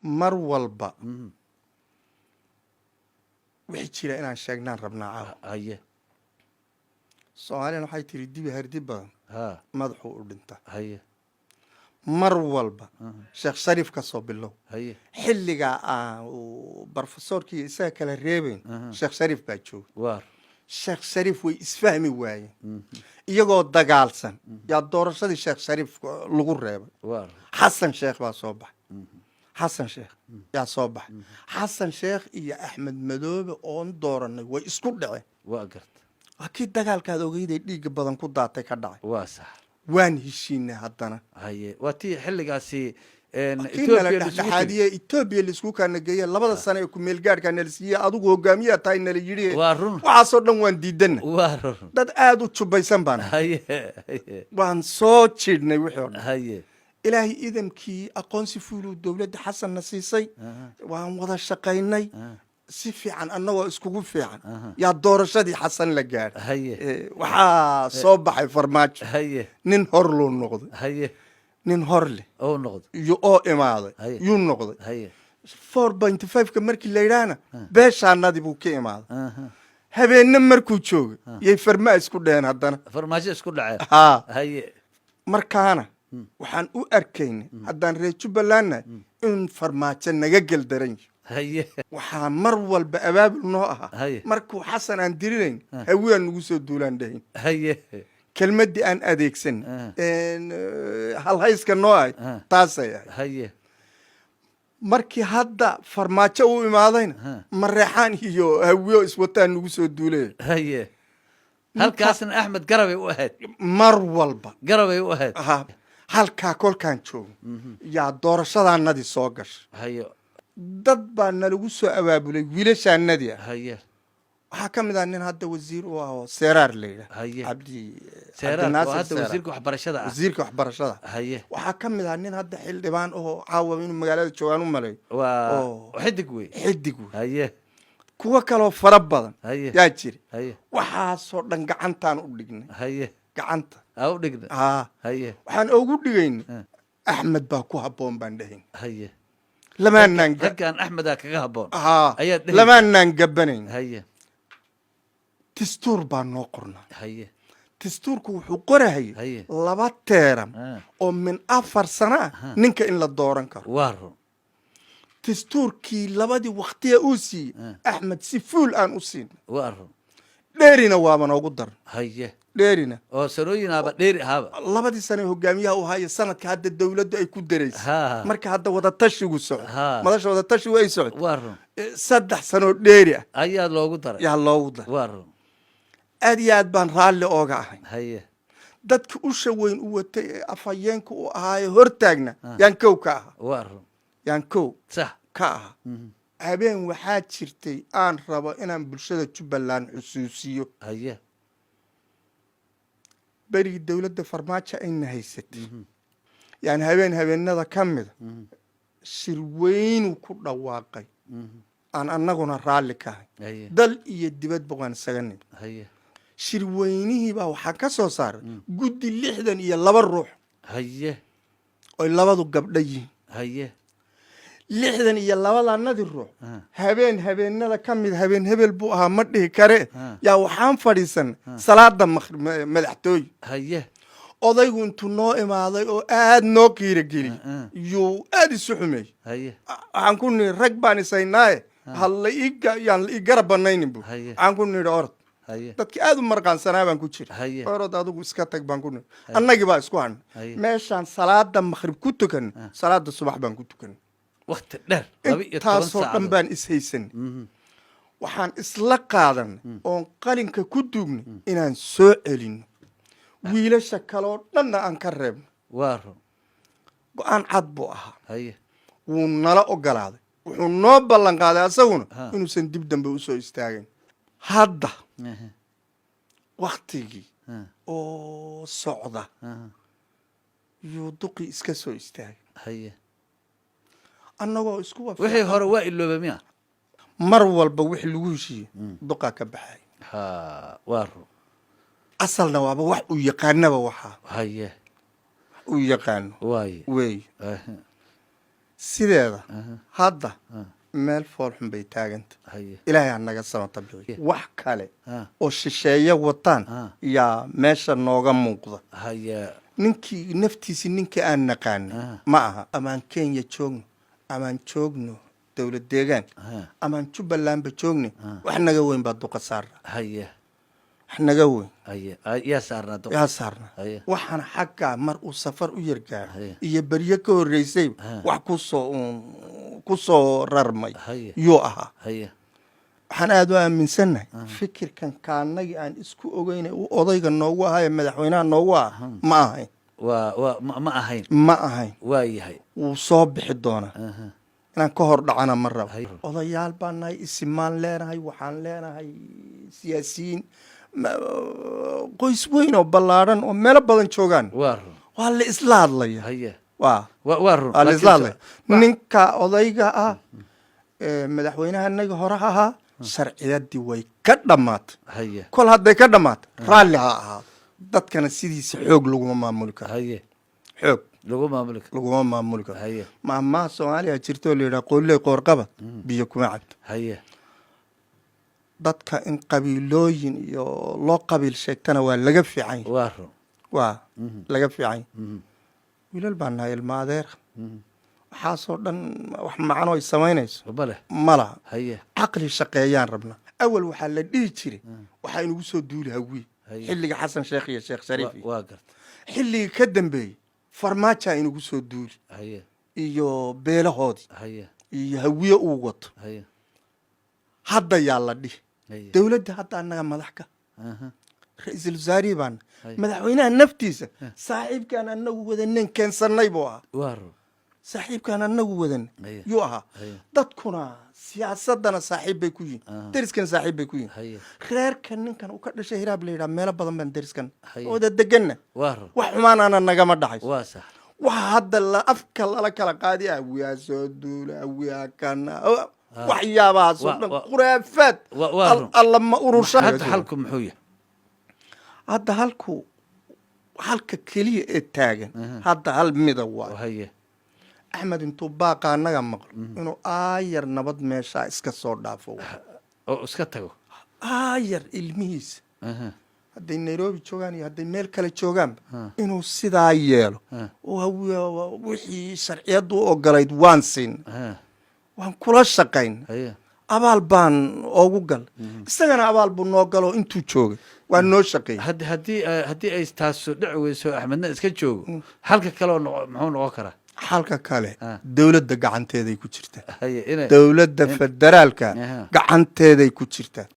Mar walba wixii jira inaan sheegnaan rabnaa caawa. Soomaaliyana waxay tiri, "Dibi hardi badan madaxuu u dhinta." Mar walba Sheekh Shariif ka soo bilow, xilligaa aan uu barofesoorkii isaga kala reebeyn, Sheekh Shariif baa jooga. Sheekh Shariif way isfahmi waayeen, iyagoo dagaalsan yaa doorashadii Sheekh Shariif lagu reebay. Xasan Sheekh baa soo baxay, Xasan Sheekh yaa soo baxay. Xasan Sheekh iyo Axmed Madoobe oon dooranay way isku dhaceen. Waa garta. Waa kii dagaalkaad ogeyday, dhiigga badan ku daatay ka dhacay. Waa sax. Waan heshiinay haddana. Haye, waa tii xilligaasi kii nala Ethiopia la isugu tegey. Dhexdhexaadiye Etoobiya laisku kaana geeye, 2da sano ee kumeelgaadhkaa nala siiyey, adigu hogaamiyaa tahay nala yidhi. Waa run. Waxaasoo dhan waan diidana. Waa run. Dad aada u jubaysan baan. haye haye Waan soo jiidhnay wixii oo dhan. Ilaahay idamkii, aqoonsi fuuluu dowladda Xasanna siisay. Waan wada shaqaynay si fiican, annagoo iskugu fiican yaa doorashadii Xasan la gaadhay. Waxaa soo baxay Farmaajo. Nin hor luu noqday. Nin hor leh oo noqdo iyo oo imaaday yuu noqday. 4.5-ka markii la yidhaahna, beeshaanadii buu ka imaaday. Habeenna markuu joogay yay farmaa isku dheheen haddana. Farmaajo isku dhaceen. Haa. Markaana waxaan u arkaynay, haddaan reer Jubbalandnahay, in Farmaajo naga geldaran yahay. Waxaa mar walba abaabul noo ahaa, markuu Xasan aan dirinayn, hawiyaan nagu soo duulaan dhahayn. Kelmaddii aan adeegsan, halhayska noo ahay, taasay ahay. Markii hadda Farmaajo uu imaadayna, Mareexaan iyo Hawiyo iswataan nagu soo duulaya. Haye, halkaasna Axmed garabay u ahayd. Mar walba garabay u ahayd. Ha, halkaa kolkaan joogo yaa doorashadaanadii soo gashay. Dad baa nalagu soo abaabulay, wiilashaanadii ah. Waxaa ka mid ah nin hadda wasiir u ah oo Seeraar la yidhaah. Cabdi Seeraar oo Cabdinaasir hadda Seeraar. Wasiirka waxbarashada ah. Wasiirka waxbarashada. Waxaa ka mid ah nin hadda xildhibaan oo caawa inuu magaalada joogaan u maleeyo. Waa Oo. Xidig wey. Xidig wey. Kuwo kaloo fara badan yaa jira. Waxaasoo dhan gacantaan u dhignay. Gacanta. Aa u dhigna. Haa. Waxaan ugu dhigaynay, Axmed baa ku habboon baan dhahayn. Lamaanaan Raggan Axmedaa kaga habboon haa. ayaad dhehaysa. Lamaanaan gabanayn. Dastuur baa noo qornaa. Dastuurku wuxuu qorahayay 2 term oo min 4 sano ah ninka in la dooran karo. Waa run. Dastuurkii labadii waktiya uu siiyey Axmed si fuul aan u siin. Waa run. Dheerina waaba noogu daran. Dheerina. Oo sanooyinaaba dheeri ahaaba. Labadii sane hogaamiyaha u haya, sanadka hadda dowladdu ay ku daraysay, marka hadda wadatashigu socdo, madasha wadatashigu ay socdo, Waa run. 3 sanoo dheeri ah ayaa loogu daray. Yaa loogu daray. Waa run. Aad iyo aad baan raalli ooga ahay. Dadka usha weyn u watay ee afhayeenka u ahaaye hortaagna yaan kow ka ahaa. Waa run. Yaan kow ka ahaa. Habeen waxaa jirtay aan rabo inaan bulshada Jubbaland xusuusiyo. Berigii dowladda Farmaajo ayna haysatay, yani habeen habeenada ka mida, shir weynuu ku dhawaaqay aan annaguna raalli ka ahay. Dal iyo dibadba waan isaga nimi. Shirweynihiibaa waxaa ka soo saaray guddi 62 ruux oy labadu gabdho yihiin. 62-danadii ruux, habeen habeenada ka mid, habeen hebel buu ahaa ma dhihi kare, yaa waxaan fadhiisanay salaada maqrib madaxtooye. Odaygu intuu noo imaaday oo aad noo qiirogeliyey, yuu aada isu xumeeyey. Waxaan ku nidhi, "Rag baan ishaynaaye, hala yaan la ii garab banaynin," bu. Waxaan ku nidhi, "Orod." Dadki aada u marqaansanaa baan ku jira. "Orod, adigu iska tag," baan ku nidhi. Annagii baa isku hadhnay. Meeshaan salaada maqrib ku tukanay, salaada subax baan ku tukanay. Wakti dheer, 12 Intaasoo dhan saacadood. baan ishaysanay. Waxaan isla qaadanay oon qalinka ku duugnay inaan soo celino wiilasha kaleoo dhanna aan ka reebno. Waa run. Go-aan cad buu ahaa. Wuu nala ogolaaday, wuxuu noo ballan qaaday asaguna inuusan dib dambe usoo istaagayn hadda. Waktigii oo socda yuu duqii iska soo istaagay, annagoo isku Wixii hore waa ilooba miya? Mar walba wixii lagu heshiiyey duqaa ka baxay. Ha, waa run. Asalna waaba wax uu yaqaanaba, waxaa uu yaqaano. Waaye. Wey. Sideeda hadda meel foolxun bay taaganta. Ilaahay ha naga samata bixiyo. Wax kale oo shisheeye wataan yaa meesha nooga muuqda. Ninkii naftiisi, ninkii aan naqaanin ma aha. Amaan Kenya joogno, amaan joogno dowlad deegaanka, amaan Jubbalandba joogno, wax naga weyn baa duqa saarna. Wax naga weyn Haye, yaa saarnaa duqa? Yaa saarna. Waxaana xaggaa mar uu safar u yargaaro iyo beryo ka horreysay wax kusoo uun kusoo rarmay yuu ahaa. Waxaan aada u aaminsannahay fikirkan kaanagii aan isku ogeynay uu odayga noogu ahaa ee madaxweynaha noogu ahaa ma ahayn. Waa ma ahayn. Ma ahayn. Waa yahay. Wuu soo bixi doonaa. Inaan ka hor dhacana ma rabo. Odayaal baan nahay, isimaan leenahay, waxaan leenahay siyaasiyiin, qoys weyn oo ballaadhan oo meelo badan joogaan. Waa run. Waa la isla hadlaya. Waa Waa run. waa la isla hadlaya. Laakiin Ninka odayga ah ee madaxweynahanaga hore ahaa, sharciyadii way ka dhammaatay. Kol hadday ka dhammaatay, raalli ha ahaado. Dadkana sidiisa xoog laguma maamuli karo. Xoog Lagu maamuli karo. laguma maamuli karo. Maahmaha Soomaaliya jirto oo la yidhaha "Qooley qoorqabad biyo kuma cabto." Dadka in qabiilooyin iyo loo qabiil sheegtana waa laga fiican yahay. Waa run. Waa laga fiican yahay. Wiilal baa nahay, ilma adeera. Waxaasoo dhan wax macno ay samaynayso Ma leh. ma laha. Caqli shaqeeyaan rabnaa. Awal waxaa la dhihi jiray waxaa inugu soo duuli Hawiye xilliga Xasan Sheekh iyo Sheekh Shariif iyo Waa garta. xilliga ka dambeeyey Farmaajaa inugu soo duuli iyo beelahoodii iyo Hawiye uu wato. Hadda yaa la dhihi? Dowladda hadda annaga madax ka ra-iisul wasaarihii baana. Madaxweynaha naftiisa saaxiibkaan anagu wadanen keensannay buu ahaa. Waa run. Saaxiibkaan anagu wadan yuu ahaa. Dadkuna siyaasadana saaxiib bay ku yihin, deriskana saaxiib bay ku yihin. Reerka ninkan uu ka dhashay, Hiraab la yidhaha, meelo badan baan deriskan wada deganna. Waa run. Wax xumaanaana nagama dhaxayso. Waa sax. Waxa hadda la afka lala kala qaadi, Hawiyaa soo duula, Hawiyaa kana, waxyaabahaasoo dhan khuraafaad. Waa run. Alla ma urursha. Hadda xalku muxuu yahay? Hadda halku, halka keliya ee taagan hadda hal mida waay. Axmed intuu baaqa annaga maqlo inuu aayar nabad meeshaa iska soo dhaafo waay. Oo iska tago. Aayar ilmihiisa hadday Nairobi joogaan iyo hadday meel kale joogaanba inuu sidaa yeelo oo wixii sharciyaddu u ogolayd waan siin, waan kula shaqayn, abaal baan oogu gal, isagana abaal buu noo galo, intuu joogay waa noo shaqeeyey. Haddii ay taasu dhici weyso, Axmedna iska joogo, xalka kale oo muxuu noqon karaa? Xalka kale dowladda gacanteeday ku jirtaa. Haye, inay Dowladda federaalka gacanteeday ku jirtaa.